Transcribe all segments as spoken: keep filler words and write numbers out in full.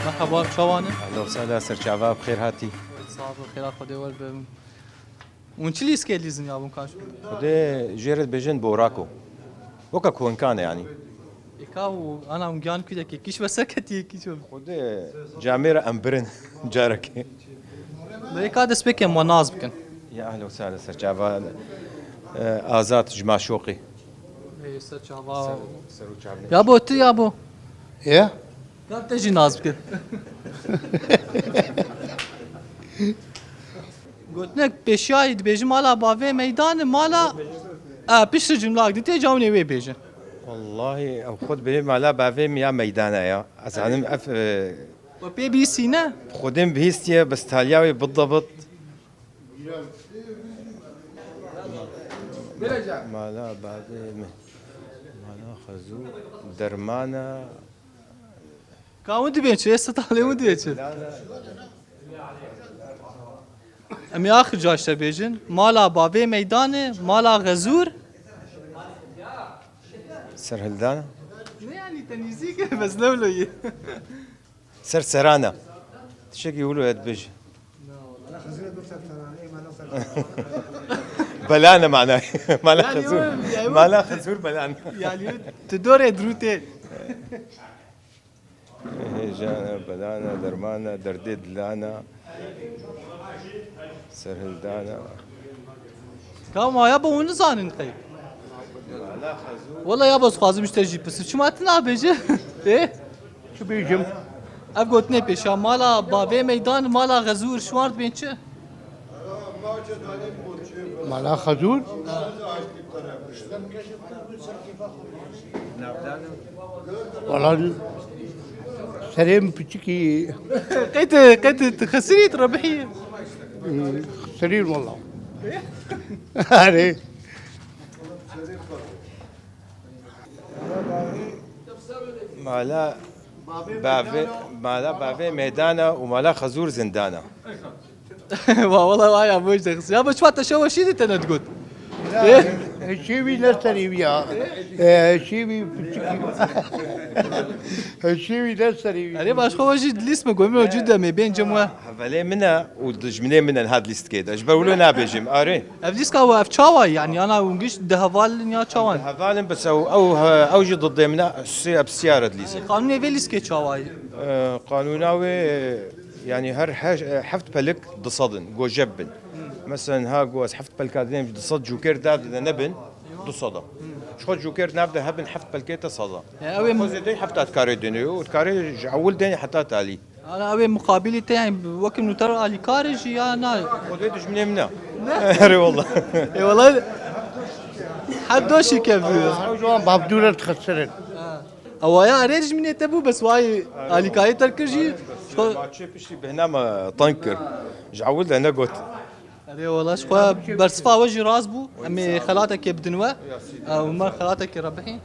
Merhaba, çawan e? Ehla û sehla, ser çava, bi xêr hatî. Sağ ol, xêra Xwedê wer bibin. Hûn çi lîskê dîzin ya bûn kaş? Xwedê jê re dibêjin Borako. Weke konkane yanî. Êka û ana hûn giyan kû de kê kîş ve ser ketî kîş ve. Xwedê camê re em birin carekê. Êka dest pê kem we naz bikin. Ya ehla û sehla, ser çava, e, Azad ji Maşoqî. Ê, ser çava. Ser, ser û çavnê. Ya bo tu ya bo. Ya? Gel te jî naz bikin. Gotinek pêşiyayî dibêjin mala bavê meydan e, mala, e, piştre cumlak dîtê cawinê wê bêjin. Wallahî ew xwe dibêjin mala bavê min ya meydana ya. Ez zanim ev, e, We pê bihîstîne? Xwedê min bihîstiye, bes taliya wê bidebit. Mala bavê min. Mala xezû dermana. Ka hûn dibên çi? Ê sitalê hûn dibên çi? Em ê axir caş te bêjin. Mala bavê meydanê, mala xezûr. Serhildana. Ne yanî te nîzîk e, bes ne wilo yê. Ser serana. Tiştekî wilo ye dibêje. Belane manayê. Mala xezûr. Mala xezûr belane. Yani tu dorê dirûtê. Hêjana, belana, dermana, derdê dilana, serhildana. Tamam ya, bu onu zanin qey. Wala ya, bas xwazim işte jî pisir. Çima tu nabêje? E? Çi bêjim? Ev gotinê pêşa mala bavê meydan, mala xezûr şward bên çi? Mala xezûr? Wala serê min piçikî. Qey tu, qey tu, tu xesirî, tu rebihî? Xesirî wala. Erê. Mala bavê, mala bavê meydana û mala xezûr zindana. Wa wala wa ya boş de xis. Ya bu çifa te şewe şî de te ne digot. Şêwî ne serî wî ya. Şêwî piçik. Şêwî ne serî wî. Erê baş xwe jî dilîs mi gomî o cû de me bên cem we. Hevalê min e û dijminê min e niha di lîstikê de. Ji ber wilo nabêjim. Arê. Ev lîska we ev çawa ye? Yani ana hûn giş di heval in ya çawa in? Di heval in, bes ew, ew, ew jî didê min e, sê, ev siyar e dilîzin. Qanûnê vê lîskê çawa ye? E, qanûna wê, e, yani her heş-, e, heft pelik di sed in, gojeb bin. Mesela ha go ez heft pelka didêm, di sed cûkêr dav dide nebin, du sed a. Ji xwe cûkêr nav de hebin heft pelkê te sed a. E, ew ê Xwe zêdeyî hefta dikarê dinê û dikarê ji ewil denê heta talî. Ana ew ê muqabilî te, yani wekî nûter alîkar e jî ya na? Xwedê dijminê min e. Ne? Erê wala. Ê wala. Her doşî kevdû. Ew ji wan bavdûre dixisirin. Ha. Ewa ya erê dijminê te bû, bes wayî alîkarê te kir jî. Maçê piştî bêhna me teng kir. Ji ewil de negot. Erê wala ji xwe bersiva we jî rast bû. Em ê xelatekê bidin we. Û me xelatekê rebihî.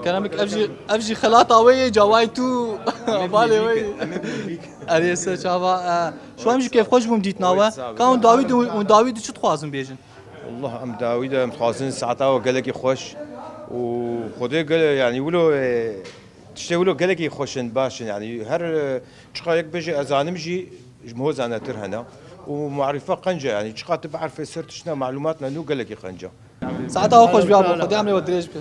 Keremik ev jî, ev jî xelata we yê cawayî tu balê we yê. Erê ser çava. Şo em jî kêfxweş bûm dîtina we. Ka hûn dawî de, hûn dawî de çi dixwazin bêjin? Allah em dawî de em dixwazin saeta we gelekî xweş û Xwedê gel yani wilo, e, tiştê wilo gelekî xweş in, baş in yani her, e, çiqa yek bêje ez zanim jî ji min ho zanetir hene. Û marîfe qenc e, yanî çiqa tu biarfê ser tiştine malûmat ne nû gelekî qenc e. Saeta we xweş biya bo, Xwedê emrê we dirêj bike.